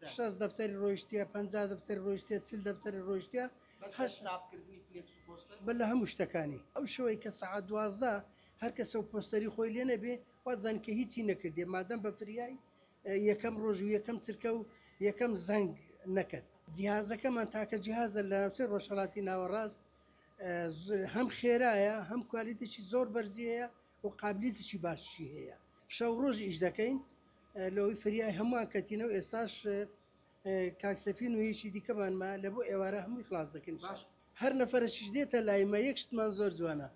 60 دەفتەری ڕۆیشتیە، 50 دەفتەری ڕۆیشتیە، 40 دەفتەری ڕۆیشتیە. بەس هەشت چاپکردنی فلێکس و پۆستەر؟ بە لە هەموو شتەکانی. ئەو شەوەی کە سەعات 12 هەر کەسە و پۆستەری خۆی لێ نەبێ وازان کە هیچی نەکردێ، مادەم بە فریای یەکەم ڕۆژ و یەکەم چرکە و یەکەم زەنگ نەکەت. جیهازەکەمان تاکە جیهازە لە ناوچەی ڕۆژهەڵاتی ناوەڕاست، هەم خێرایە، هەم کوالیتێکی زۆر بەرزی هەیە و قابلیتێکی باشی هەیە. شەو ڕۆژ ئیش دەکەین لەوەی فریای هەمووان کەتینە و ئێستاش کاک سەفین و یەکی دیکەمان ما لە بۆ ئێوارە هەمووی خلاص دەکەین. باش. هەر نەفەرەشیش دێتە لای مە یەک شتمان زۆر جوانە،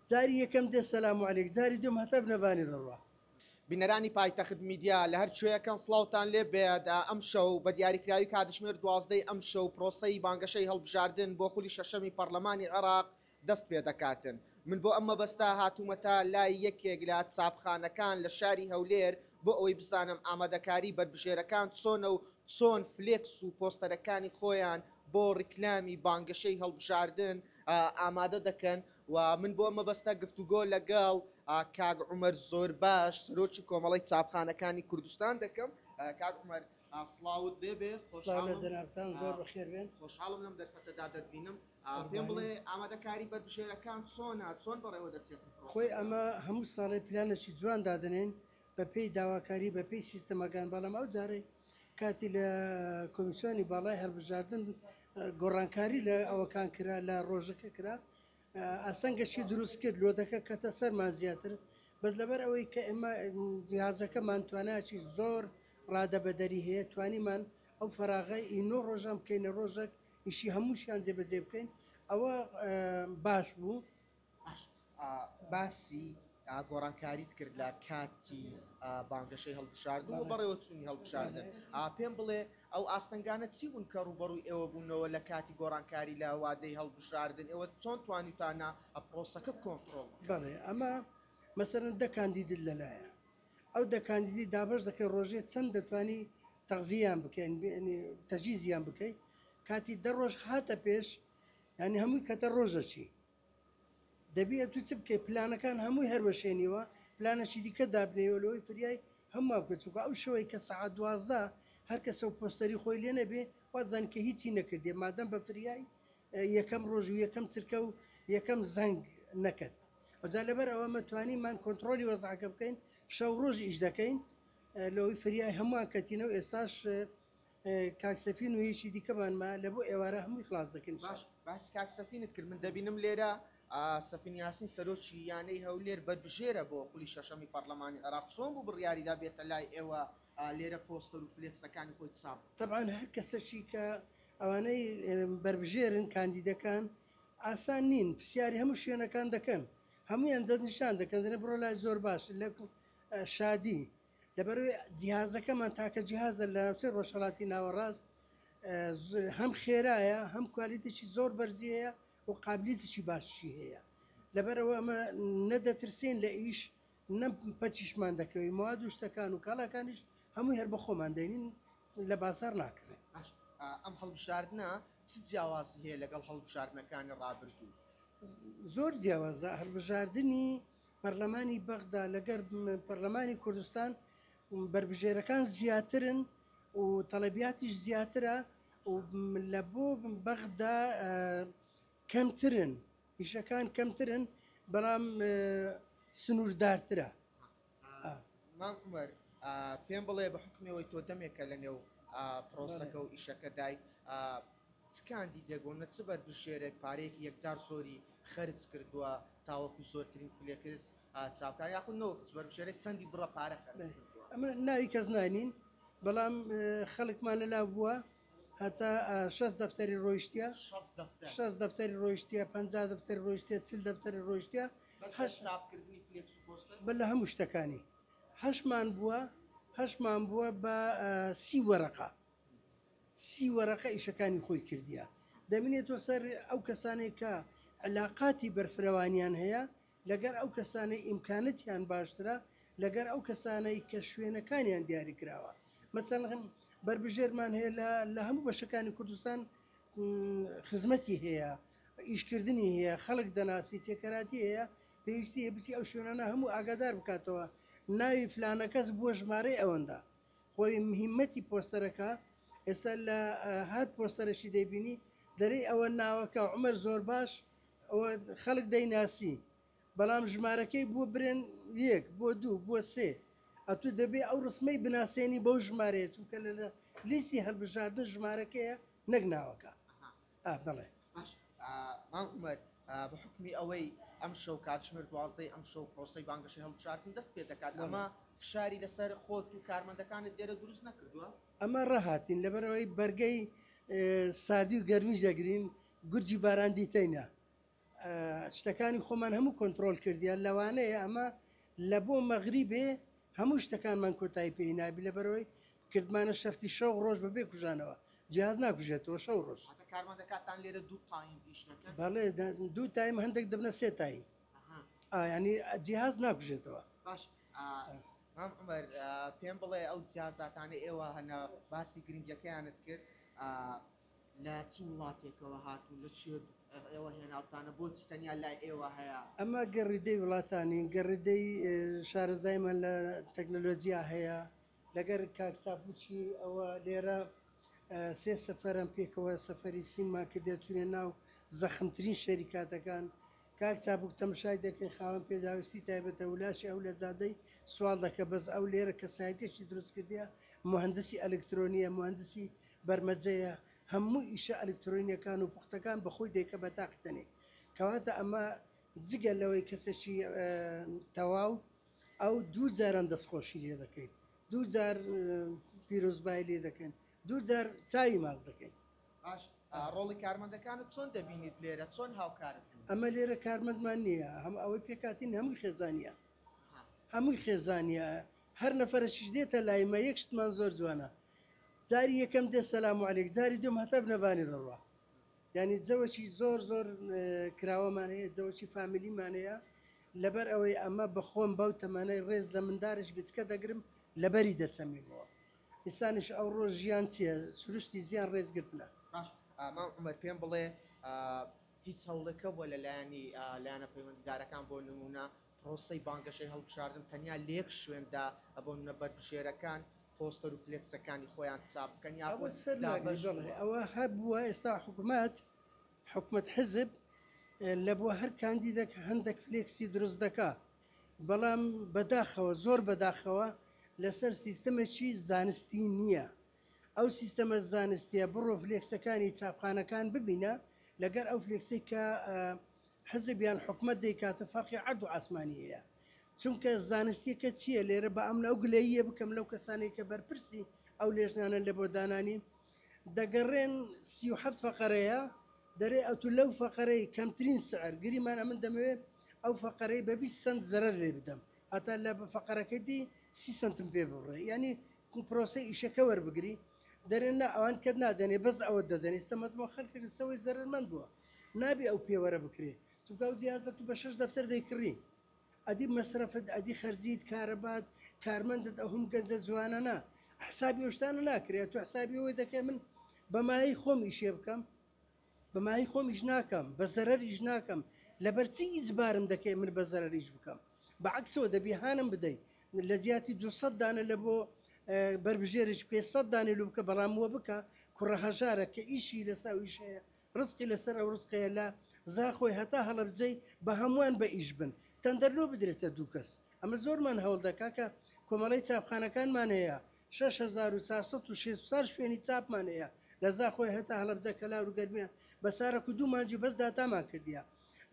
جاری یەکەم دێ سەلام عەلەیک، جاری دوم هەتا بنەبانی دەڕوا. بینەرانی پایتەخت میدیا لە هەر کوێیەکەن سڵاوتان لێ بێت. ئەمشەو بە دیاریکراوی کاتژمێر 12ی ئەمشەو پرۆسەی بانگەشەی هەڵبژاردن بۆ خولی شەشەمی پەرلەمانی عێراق دەست پێ دەکاتن. من بۆ ئەم مەبەستە هاتوومەتە لای یەکێک لە چاپخانەکان لە شاری هەولێر بۆ ئەوەی بزانم ئامادەکاری بەربژێرەکان چۆنە و چۆن فلێکس و پۆستەرەکانی خۆیان بۆ ڕیکلامی بانگەشەی هەڵبژاردن ئامادە دەکەن. و من بۆ ئەم مەبەستە گفتوگۆ لەگەڵ کاک عومەر زۆرباش سەرۆکی کۆمەڵەی چاپخانەکانی کوردستان دەکەم. کاک عومەر سڵاوت لێبێ. سڵاو لە جەنابتان، زۆر بەخێر بێن. خۆشحاڵم لەم دەرفەتەدا دەتبینم. پێم بڵێ ئامادەکاری بەربژێرەکان چۆنە، چۆن بەڕێوە دەچێت؟ خۆی ئەمە هەموو ساڵێ پلانێکی جوان دادەنێن بە پێی داواکاری، بە پێی سیستەمەکان، بەڵام ئەو جارەی کاتی لە کۆمیسیۆنی باڵای هەڵبژاردن گۆڕانکاری لە ئەوەکان کرا، لە ڕۆژەکە کرا، ئاستەنگەشی دروست کرد، لۆدەکە کەتە سەرمان زیاتر. بەس لەبەر ئەوەی کە ئێمە جیهازەکەمان توانایەکی زۆر ڕادەبەدەری هەیە، توانیمان ئەو فەراغای ئی 9 ڕۆژان بکەینە ڕۆژێک، ئیشی هەمووشیان جێبەجێ بکەین. ئەوە باش بوو. باش، باسی گۆڕانکاریت کرد لە کاتی بانگەشەی هەڵبژاردن و بەڕێوەچوونی هەڵبژاردن. پێم بڵێ ئەو ئاستەنگانە چی بوون کە ڕووبەڕووی ئێوە بوونەوە لە کاتی گۆڕانکاری لە وادەی هەڵبژاردن؟ ئێوە چۆن توانیتانە پرۆسەکە کۆنترۆڵ بکەن؟ بەڵێ، ئەمە مەسەلەن 10 کاندیدت لەلایە، ئەو 10 کاندیدی دابەش دەکەی ڕۆژێ چەند دەتوانی تەغزیان بکەین، تەجیزیان بکەی. کاتی 10 ڕۆژ هاتە پێش، یعنی هەمووی کەتە ڕۆژەکی دەبی ئەتو چ بکەی؟ پلانەکان هەمووی هەروەشێنیوە، پلانەکی دیکە دابنێەوە لەوەی فریای هەموو بکە. چونکە ئەو شەوەی کە سەعات 12 هەر کەسە و پۆستەری خۆی لێ نەبێ وازان کە هیچی نەکردێ، مادەم بە فریای یەکەم ڕۆژ و یەکەم چرکە و یەکەم زەنگ نەکەت. ئەوجا لەبەر ئەوە مە توانیمان کۆنترۆلی وەزعەکە بکەین، شەو ڕۆژ ئیش دەکەین لەوەی فریای هەمووان کەتینە و ئێستاش کاک سەفین و یەکی دیکەمان ما لە بۆ ئێوارە هەمووی خلاص دەکەین. باش، باسی کاک سەفینت کرد، من دەبینم لێرە سەفین یاسین سەرۆکی یانەی هەولێر بەربژێرە بۆ خولی شەشەمی پەرلەمانی عێراق. چۆن بوو بڕیاریدا بێتە لای ئێوە لێرە پۆستەر و فلێکسەکانی خۆی چاپ؟ طبعا هەر کەسەکی کە ئەوانەی بەربژێرن کاندیدەکان ئاسان نین، پرسیاری هەموو شوێنەکان دەکەن، هەمویان دەستنیشان دەکەن، دەنێ بڕۆ لای زۆر باش لە شادی. لەبەرەوەی جیهازەکەمان تاکە جیهازە لە ناوچەی ڕۆژهەڵاتی ناوەڕاست، هەم خێرایە، هەم کوالیتێکی زۆر بەرزی هەیە و قابلیتێکی باشی هەیە. لەبەرەوە ئەمە نەدەترسین لە ئیش، نەم پەچیشمان دەکەوی، مواد و شتەکان و کاڵاکانیش هەمووی هەر بە خۆمان دەینین، لە بازار ناکرێن. باش، ئەم هەڵبژاردنە چ جیاوازی هەیە لەگەڵ هەڵبژاردنەکانی ڕابردوو؟ زۆر جیاوازە. هەڵبژاردنی پەرلەمانی بەغدا لەگەر پەرلەمانی کوردستان بەربژێرەکان زیاترن و تەڵەبیاتیش زیاترە و لە بۆ بەغدا کەمترن، ئیشەکان کەمترن، بەڵام سنووردارترە. مام عومەر، پێم بڵێ بە حکمەوەی تۆ دەمێکە لە نێو پرۆسەکە و ئیشەکەدای، چ کاندیدێک بۆ نە چ بەربژێرێک پارەیەکی یەکجار زۆری خەرج کردووە تاوەکو زۆرترین فلێکس چاپکان، یاخود نەوەک چ بەربژێرێک چەندی بڕە پارە خەرج کردووە؟ ئەمە ناوی کەس نانین، بەڵام خەڵکمان لەلا بووە هەتا 6 دەفتەری ڕۆیشتیە، 6 دەفتەری ڕۆیشتیە، 50 دەفتەری ڕۆیشتیە، 40 دەفتەری ڕۆیشتیە. بەس چاپکردنی فلێکس و پۆستەر؟ بە لە هەموو شتەکانی. هەشمان بووە بە 30 وەرەقە، 30 وەرەقە ئیشەکانی خۆی کردیە. دەمینێتەوە سەر ئەو کەسانێک کە علاقاتی بەرفرەوانیان هەیە، لەگەر ئەو کەسانەی ئیمکانەتیان باشترە، لەگەر ئەو کەسانەی کە شوێنەکانیان دیاری کراوە. مەسەڵەن بەربژێرمان هەیە لە هەموو بەشەکانی کوردستان خزمەتی هەیە، ئیشکردنی هەیە، خەڵک دەناسی، تێکەراتی هەیە، پێویستی هەیە بچی ئەو شوێنانە هەموو ئاگادار بکاتەوە. ناوی فلانە کەس بووە ژمارەی ئەوەندە. خۆی مهمەتی پۆستەرەکە ئێستا لە هەر پۆستەرەشی دەیبینی دەرێی ئەوە ناوەکە عومەر زۆرباش ئەوە خەڵک دەیناسی بەڵام ژمارەکەی بووە برێن یەک بۆ دوو بۆ سێ ئەتو دەبێ ئەو ڕسمەی بناسێنی بەو ژمارەیە چونکە لە لیستی هەڵبژاردن ژمارەکەیە نەک ناوەکە ئا بەڵێ. باش مام عومەر بە حوکمی ئەوەی ئەمشەو کاتژمێر دوازدەی ئەمشەو پرۆسەی بانگەشەی هەڵبژاردن دەست پێ دەکات ئەمە فشاری لەسەر خۆت و کارمەندەکانت لێرە دروست نەکردووە؟ ئەمە ڕاهاتین لەبەرئەوەی بەرگەی ساردی و گەرمیش دەگرین گورجی باران دیتەینە شتەکانی خۆمان هەموو کۆنترۆل کردیە لەوانەیە ئەمە لە بۆ مەغریبێ هەموو شتەکانمان کۆتایی پێی نابی لەبەرەوەی کردمانە شەفتی شەو ڕۆژ بەبێ کوژانەوە جیاز ناکوژێتەوە شەو ڕۆژ. واتە کارمەندەکاتان لێرە دوو تایم ئیش دەکەن؟ بەڵێ دوو تایم هەندێک دەبنە سێ تایم یانی جیهاز ناکوژێتەوە. باش مام عومەر پێم بڵێ ئەو جیازاتانەی ئێوە هەنە باسی گرنگیەکەیانت کرد لە چ وڵاتێکەوە هاتوون لە کوێ ئێوە هێناوتانە بۆچی تەنیا لای ئێوە هەیە؟ ئەمە گەڕیدەی وڵاتانین گەڕیدەی شارەزایمان لە تەکنەلۆجیا هەیە لەگەر کاک ساپوچی ئەوە لێرە سێ سەفەرم پێکەوە سەفەری سینمان کردێ چوونە ناو زەخمترین شەریکاتەکان کاک چابوک تەمشای دەکەین خاوەن پێداویستی تایبەتە ولاشی ئەو لە جادەی سواڵ دەکە بەس ئەو لێرە کەسایەتێکی دروست کردیە موهەندسی ئەلکترۆنیە موهەندسی بەرمەجەیە هەموو ئیشە ئەلکترۆنیەکان و پوختەکان بەخۆی دەیکە بە تاقی تەنێ کەواتە ئەمە جگە لەوەی کەسێکی تەواو ئەو دوو جاران دەستخۆشی لێ دەکەین دوو جار پیرۆزبای لێ دەکەین دوو جار چاوی ماچ دەکەین. باش ڕۆڵی کارمەندەکانت چۆن دەبینیت لێرە چۆن هاوکارت بوون؟ ئەمە لێرە کارمەندمان نییە هەم ئەوەی پێکهاتین هەمووی خێزانیە هەمووی خێزانیە هەر نەفەرەشیش دێتە لای مە یەک شتمان زۆر جوانە جاری یەکەم دێ سەلام علیک جاری دوم هەتا بنەبانی دەڕوا یعنی جەوەکی زۆر زۆر کراوەمان هەیە جەوەکی فامیلیمان هەیە لەبەر ئەوەی ئەمە بەخۆم بەو تەمانەی ڕێز لە مندارش گچکە دەگرم لەبەری دەچەمینەوە ئینسانیش ئەوڕۆ ژیان چیە سروشتی زیان ڕێزگرتنە. باش مام عومەر پێم بڵێ هیچ هەوڵێک هەبووە لە لایەنی لایەنە پەیوەندیدارەکان بۆ نموونە پرۆسەی بانگەشەی هەڵبژاردن تەنیا لە یەک شوێندا بۆ نموونە بەربژێرەکان پۆستەر و فلێکسەکانی خۆیان چاپ بکەن ئەوە یاخود سەر ناگری دابەش بەڵێ بووە؟ ئەوە هەبووە ئێستا حکومەت حکومەت حزب لە بۆ هەر کاندیدەک هەندێک فلێکسی دروست دەکا بەڵام بەداخەوە زۆر بەداخەوە لەسەر سیستەمێکی زانستی نییە ئەو سیستەمە زانستیە بڕۆ فلێکسەکانی چاپخانەکان ببینە لەگەر ئەو فلێکسەی کە حزب یان حکومەت دەیکاتە فەرقی عەرد و عاسمانی هەیە چونکە زانستیەکە چییە لێرە بە ئەمن ئەو گلەییە بکەم لەو کەسانەی کە بەرپرسی ئەو لێژنانە لە بۆ دانانی دەگەڕێن 37 فەقەرەیە دەرێ ئەتو لەو فەقەرەی کەمترین سعر گریمان ئەمن دەمەوێت ئەو فەقەرەی بە 20 سەنت زەرەر لێ بدەم هەتا لە فەقەرەکەی دی 30 سەنتم پێ ببڕێ یعنی پرۆسەی ئیشەکە وەربگری دەرێن نا ئەوان کەت نادەنێ بەس ئەوە دەدەنێ ئێستا مەجموع خەلکێک لەسەوەی زەرەرمەند بووە نابێ ئەو پێوەرە بکرێ چونکە ئەو جیازە تو بە شەش دەفتەر دەیکڕی ئەدی مەسرەفت ئەدی خەرجیت کارەبات کارمەندت ئەو هەم گەنجە جوانانە حسابی ئەو شتانە ناکرێ تو حسابی ئەوەی دەکەی من بە مایەی خۆم ئیشێ بکەم بە مایەی خۆم ئیش ناکەم بە زەرەر ئیش ناکەم لەبەر چی ئیجبارم دەکەی من بە زەرەر ئیش بکەم بە عەکسەوە دەبی هانم بدەی لە جیاتی 200 دانە لە بۆ بەربژێرێک بکەی 100 دانەی لۆ بکە بەڵام وە بکە کوڕە هەژارە کە ئیشی لەسەر ئەو ئیش هەیە ڕزقی لەسەر ئەو ڕزقەیە لە زاخۆی هەتا هەڵەبجەی بە هەمووان بە ئیش بن تەندەر لۆ بدرێتە دوو کەس ئەمە زۆرمان هەوڵ دا کاکە کۆمەڵەی چاپخانەکانمان هەیە 6464 شوێنی چاپمان هەیە لە زاخۆی هەتا هەڵەبجە کەلار و گەرمیان بە سارەک و دوو مانگی بەس داتامان کردیە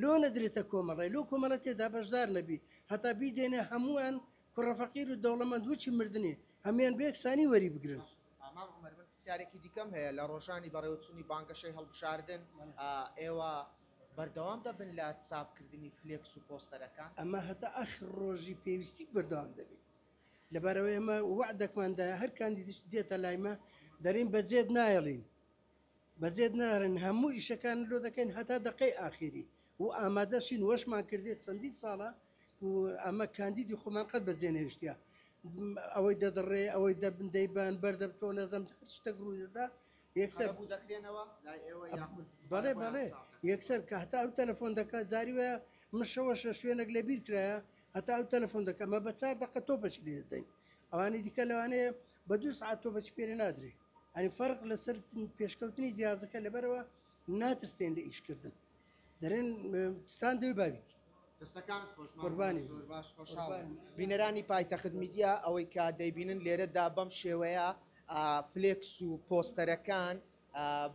لۆ نەدرێتە کۆمەڵەی لۆ کۆمەڵە تێدا بەشدار نەبی هەتا بیدێنێ هەمووان کوڕە فەقیر و دەوڵەمەند وچی مردنی هەموان بە یەکسانی وەری بگرن. مام عومەر من پرسیارێکی دیکەم هەیە لە ڕۆژانی بەڕێوەچوونی بانگەشەی هەڵبژاردن ئێوە بەردەوام دەبن لە چاپکردنی فلێکس و پۆستەرەکان؟ ئەمە هەتا ئاخر ڕۆژی پێویستی بەردەوام دەبین لەبەرئەوەی ئێمە وەعدەکمان دایە هەر کاندیدیش دێتە لای مە دەرێین بەجێت نایەڵین بەجێت ناهێڵین هەموو ئیشەکان لۆ دەکەین هەتا دەقەی ئاخیری و ئامادەشین وەشمان کردێ چەندین ساڵە و ئەمە کاندیدی خۆمان قەت بەجێ نەهێشتیە ئەوەی دەدڕێ ئەوەی دەبن دەیبەن بەردەبتۆ نەزەم هەر شتێک ڕوو دەدا یەکسەر قەرەبوو دەکرێنەوە لای ئێوە یاخود بەڵێ بۆیان بەڵێ چاپ دەکەن؟ یەکسەر کە هەتا ئەو تەلەفۆن دەکات جاری وایە من شەوەشە شوێنێک لەبیر کرایە هەتا ئەو تەلەفۆن دەکات مە بە چار دەقە تۆپەکی لێ دەدەین ئەوانی دیکە لەوانەیە بە دوو سەعات تۆپەکی پێ نادرێ. ئەنی فەرق لەسەر پێشکەوتنی جیازەکە لەبەرەوە ناترسێن لە ئیشکردن دەرێن ستان دەوێ باویک. دەستەکانت خۆش قوربانی زۆر باش خۆشحاڵ بینەرانی پایتەخت میدیا ئەوەی کە دەیبینن لێرەدا بەم شێوەیە فلێکس و پۆستەرەکان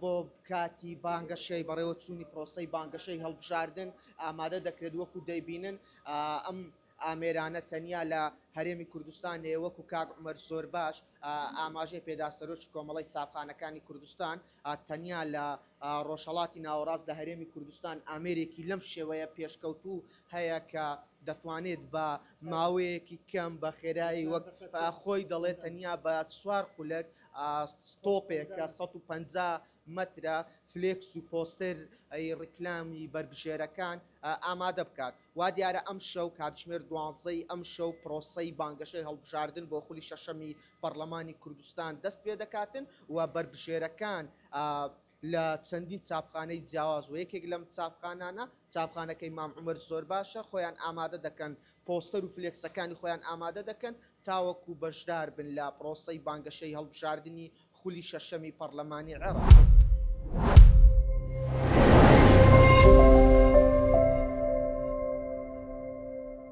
بۆ کاتی بانگەشەی بەڕێوەچوونی پرۆسەی بانگەشەی هەڵبژاردن ئامادە دەکرێت وەکو دەیبینن ئەم ئامێرانە تەنیا لە هەرێمی کوردستان هەیە وەکو کاک عومەر زۆرباش ئاماژەی پێدا سەرۆکی کۆمەڵەی چاپخانەکانی کوردستان تەنیا لە ڕۆژهەڵاتی ناوەڕاست لە هەرێمی کوردستان ئامێرێکی لەم شێوەیە پێشکەوتوو هەیە کە دەتوانێت بە ماوەیەکی کەم بە خێرایی وەک خۆی دەڵێت تەنیا بە چوار خولەک ستۆپێک کە 150 مەترە فلێکس و پۆستەر ی ڕیکلامی بەربژێرەکان ئامادە بکات. وا دیارە ئەمشەو کاتژمێر دوانزەی ئەمشەو پرۆسەی بانگەشەی هەڵبژاردن بۆ خولی شەشەمی پەڕلەمانی کوردستان دەست پێدەکاتن و بەربژێرەکان لە چەندین چاپخانەی جیاواز و یەکێک لەم چاپخانانە چاپخانەکەی مام عومەر زۆرباشە خۆیان ئامادە دەکەن پۆستەر و فلێکسەکانی خۆیان ئامادە دەکەن تاوەکو بەشدار بن لە پرۆسەی بانگەشەی هەڵبژاردنی خولی شەشەمی پەڕلەمانی عێراق.